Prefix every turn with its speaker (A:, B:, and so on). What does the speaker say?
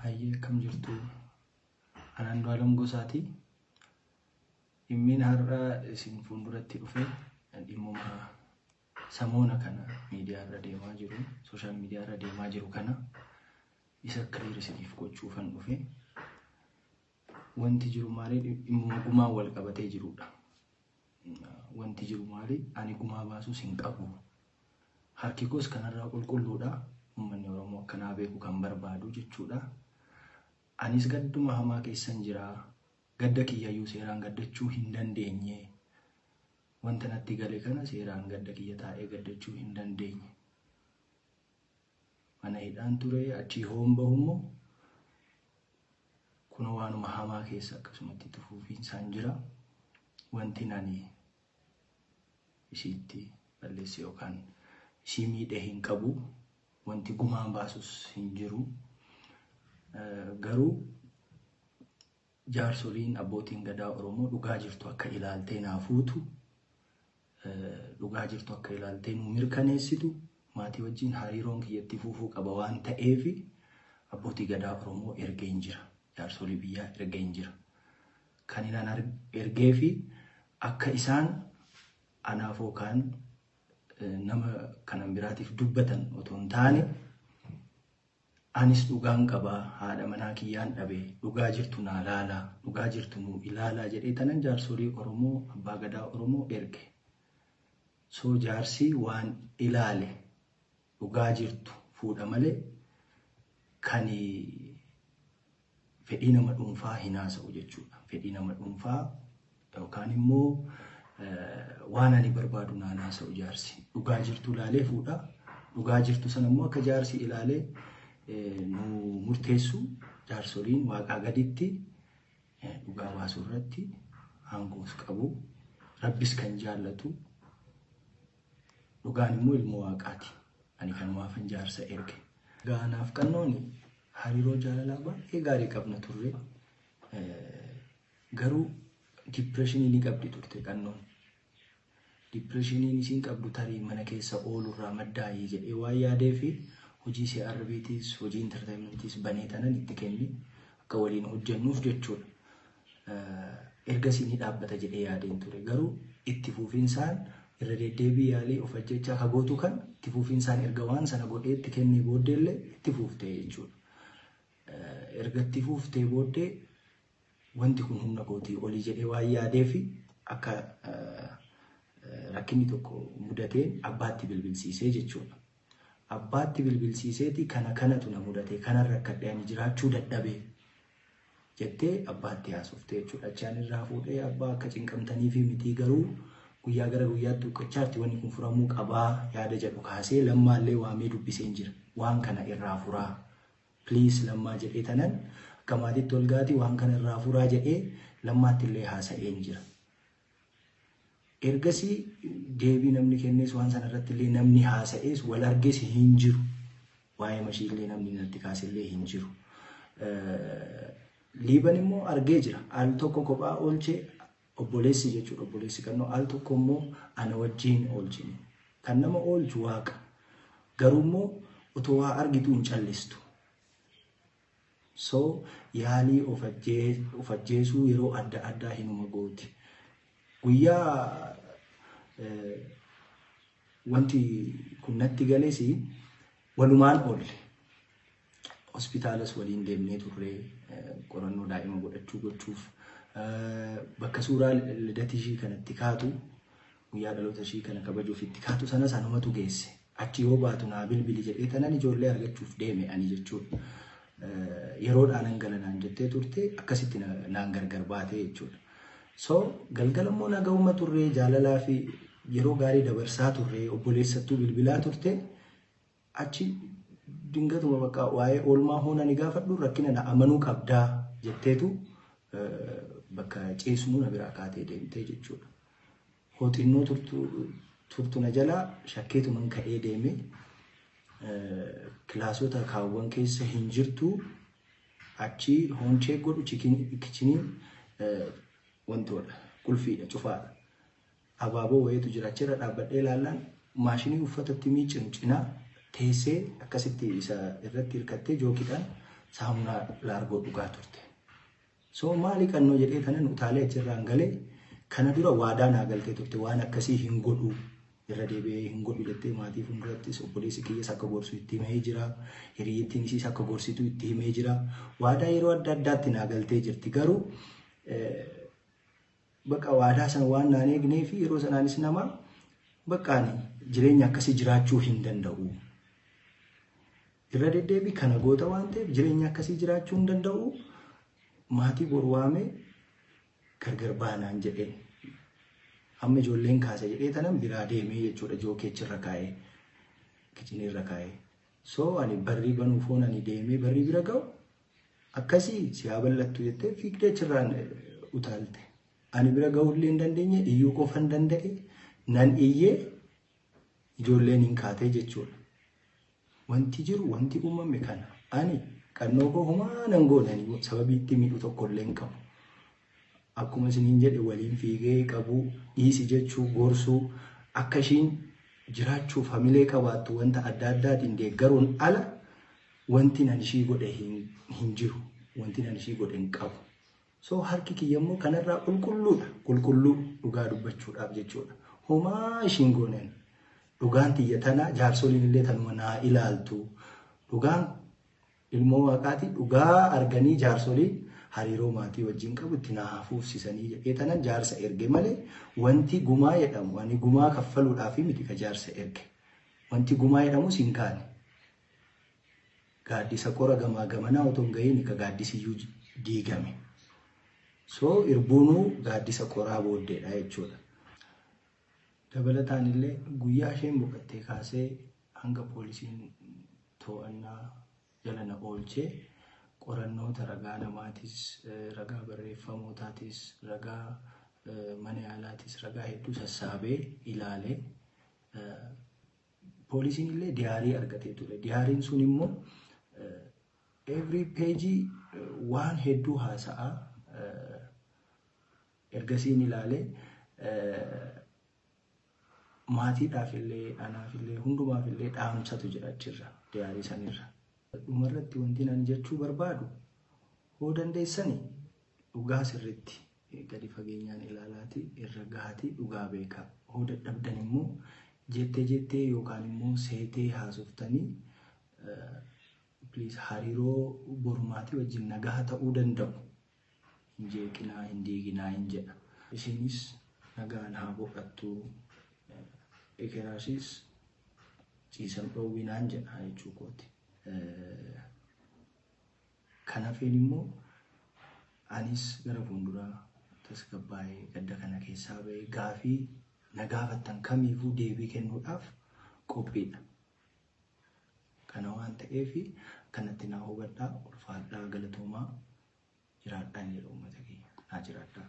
A: Hayyee, akkam jirtu? Ani Andu'aalam Gosaati. Dhimmiin har'a isin fuulduratti dhufe dhimmuma samoona kana miidiyaa irra deemaa jiru, social media irra deemaa jiru kana isa clear isiniif gochuufan dhufe. Wanti jiru maali? Dhimmuma gumaan wal qabatee jirudha. Wanti jiru maali? Ani gumaa baasuus hin qabu. Harki koos kanarraa qulqulluudha. Uummanni Oromoo akkanaa beeku kan barbaadu jechuudha. Anis gadduma hamaa keessan jira. Gadda kiyyayyuu seeraan gaddachuu hin dandeenye. Wanta natti gale kana seeraan gadda kiyya taa'ee gaddachuu hin dandeenye. Mana hidhaan ture, achii hoon bahu immoo kun waanuma hamaa keessa akkasumatti itti fufiinsaan jira. Wanti ani ishiitti balleesse yookaan ishii miidhe hin qabu. Wanti gumaan baasus hin jiru. Garuu jaarsoliin, abbootiin gadaa Oromoo dhugaa jirtu akka ilaaltee naa fuutu, dhugaa jirtu akka ilaaltee nu mirkaneessitu, maatii wajjin hariiroon kiyyatti fufuu qaba waan ta'eef abbootii gadaa Oromoo ergeen jira. Jaarsolii biyyaa ergeen jira. Kan inni ergee fi akka isaan anaaf yookaan nama kanan biraatiif dubbatan otoo hin taane, anis dhugaan qabaa, haadha manaa kiyyaan dhabee, dhugaa jirtu naa laalaa, dhugaa jirtu nuu ilaalaa jedhee tanan jaarsolii Oromoo, abbaa gadaa Oromoo erge. So jaarsi waan ilaale dhugaa jirtu fuudha malee kan fedhii nama dhuunfaa hin haasa'u jechuudha. Fedhii nama dhuunfaa yookaan immoo waan ani barbaadu naan haasa'u jaarsi. Dhugaa jirtu ilaalee fuudha. Dhugaa jirtu sana immoo akka jaarsi ilaalee nu murteessu, jaarsoliin waaqaa gaditti dhugaa baasuu irratti aangoos qabu. Rabbis kan jaallatu dhugaan immoo ilmoo waaqaati. Ani kanumaafan jaarsa erge. Gaanaaf qannoon hariiroo jaalalaa baay'ee gaarii qabna turre. Garuu depressionii ni qabdi turte qannoon. Depressioniin isiin qabdu tarii mana keessa oolurraa maddaayee jedhee waan yaadee fi hojii CRBtis, hojii entertainmentiis banee tanan itti kenni akka waliin hojjennuuf jechuudha. Ergasii ni dhaabbata jedhee yaadeen ture. Garuu itti fufinsaan irra deddeebii yaalii of ajjechaa ka gootu kan itti fufinsaan erga waan sana godhee itti kennee booddeellee itti fuuftee jechuudha. Erga itti fuuftee booddee wanti kun humna kootii olii jedhee waan yaadee fi akka rakkinni tokko mudateen abbaatti bilbilsiisee jechuudha. Abbaatti bilbilsiiseeti kana kanatu na mudate, kanan rakkadhe, ani jiraachuu dadhabe jettee abbaatti haasoftee jechuudha. Achaan irraa fuudhee, abbaa akka cinqamtanii fi mitii, garuu guyyaa gara guyyaatti huqqachaatti wanni kun furamuu qabaa yaada jedhu kaasee Lammaallee waamee dubbiseen jira. Waan kana irraa furaa. Please Lammaa jedhee tanan akka maatiitti ol gaati waan kana irraa furaa jedhee Lammaatti illee haasa'een jira. Ergasii deebii namni kennees, waan sana irratti illee namni haasa'ees, wal arges hin jiru. Waa'ee mashii illee namni natti kaasellee hin jiru. Liiban immoo argee jira. Al tokko kophaa oolchee obboleessi jechuudha. Obboleessi qannoo al tokko immoo ana wajjin oolchine. Kan nama oolchu waaqa. Garuu immoo otoo waa argitu hin callistu. So yaalii of ajjeesuu yeroo adda addaa hinuma gooti. Guyyaa wanti kun natti gales walumaan oolle. Hospitaalas waliin deemnee turre qorannoo daa'ima godhachuu gochuuf, bakka suuraa lidatii ishii kanatti kaatu, guyyaa dhaloota ishii kana kabajuuf itti kaatu sana sanumatu geesse. Achi yoo baatu naa bilbili jedhee tanan ijoollee argachuuf deeme ani jechuudha. Yeroodhaan hangala naan jettee turte, akkasitti naan gargar baatee jechuudha. So galgala immoo nagahuma turre, jaalalaa fi yeroo gaarii dabarsaa turre, obboleessattuu bilbilaa turte. Achi dingatuma bakka waa'ee oolmaa hoona ni gaafadhu, rakkina na amanuu qabdaa jetteetu bakka ciisnu na biraa kaatee deemtee jechuudha. Hooxinnoo turtu na jalaa shakkeetuman ka'ee deeme, kilaasota kaawwan keessa hin jirtu. Achi hoonchee godhu kitcheniin wantoodha, qulfiidha, cufaadha. Abaaboo wayiitu jira, achirra dhaabbadhee ilaallaan maashinii uffatatti miicinu cinaa teessee akkasitti isa irratti hirkattee jookiidhaan Saamunaa laargoo dhugaa turte. So maali qannoo jedhee kanan utaalee achirraan galee kana dura waadaa naa galtee turte waan akkasii hin godhu irra deebi'ee hin godhu jettee maatii fuuldurattis obboleessi kiyyas akka gorsu itti himee jira. Hiriyyittiin isiis akka gorsitu itti himee jira. Waadaa yeroo adda addaatti naa galtee jirti. Garuu bakka waadaa sana waan naan eegnee fi yeroo sanaanis nama bakka ani jireenya akkasii jiraachuu hin danda'u. Irra deddeebii kana goota waan ta'eef jireenya akkasii jiraachuu hin danda'u. Maatii boru waamee gargar baanaan jedheen. Amma ijoolleen kaasa jedhee tanan biraa deemee jechuudha jookeechirra kaa'ee kichiniirra kaa'ee. So ani barrii banuu foon ani deemee barrii bira ga'u akkasii si haa bal'attu jettee fiigdee achirraan utaalte. Ani bira ga'uu illee hin dandeenye iyyuu qofa hin danda'e nan iyyee ijoolleen hin kaatee jechuudha. Wanti jiru wanti uumame kana ani qannoo koo homaa nan goone sababii itti miidhu tokko illee hin qabu. Akkuma isiniin jedhe waliin fiigee qabuu dhiisi jechuu gorsuu akka ishiin jiraachuuf hamilee qabaattu wanta adda addaatiin deeggaruun ala wanti nan ishii godhe hin jiru. Wanti nan ishii godhe hin qabu. So harki kiyya immoo kanarraa qulqulluudha. Qulqulluu dhugaa dubbachuudhaaf jechuudha. Homaa ishiin gooneen dhugaan tiyya tana jaarsoliin illee tanuma naa ilaaltu. Dhugaan ilmoo waaqaati dhugaa arganii jaarsoliin hariiroo maatii wajjin qabu itti naa fuufsisanii jedhee tanan jaarsa erge malee wanti gumaa jedhamu ani gumaa kaffaluudhaaf miti ka jaarsa erge. Wanti gumaa jedhamus hin kaane. Gaaddisa qora gamaa gamanaa otoo hin gahiin ka gaaddisiyyuu diigame. So irbuunuu gaaddisa qoraa booddeedha jechuudha. Dabalataan illee guyyaa isheen boqottee kaasee hanga poolisiin to'annaa jala na oolchee qorannoota ragaa namaatis, ragaa barreeffamootaatis, ragaa mana yaalaatis, ragaa hedduu sassaabee ilaalee poolisiin illee diyaarii argatee ture. Diyaariin sun immoo every page waan hedduu haasa'aa ergasiin ilaalee maatiidhaaf illee anaaf illee hundumaaf illee dhaamsatu jira achirra diyaarii sanirra. Dhumarratti wanti ani jechuu barbaadu hoo dandeessani dhugaa sirriitti gadi fageenyaan ilaalaati irra gahaati dhugaa beekaa. Hoo dadhabdan immoo jettee jettee yookaan immoo seetee haasoftanii please hariiroo borumaatii wajjin nagaa ta'uu danda'u. Hin jeeqinaa hin diiginaa hin jedha. Isinis nagaan haa boqattu. Ekeraashis ciisan dhoowwinaan jedha jechuu kooti. Kan hafeen immoo anis gara fuulduraa tasgabbaa'ee gadda kana keessaa ba'ee gaafii na gaafattan kamiifuu deebii kennuudhaaf qophiidha. Kana waan ta'eef kanatti naa hubadhaa, ulfaadhaa, galatoomaa jiraadhaan jedha uummata kiyya. Naa jiraadhaa.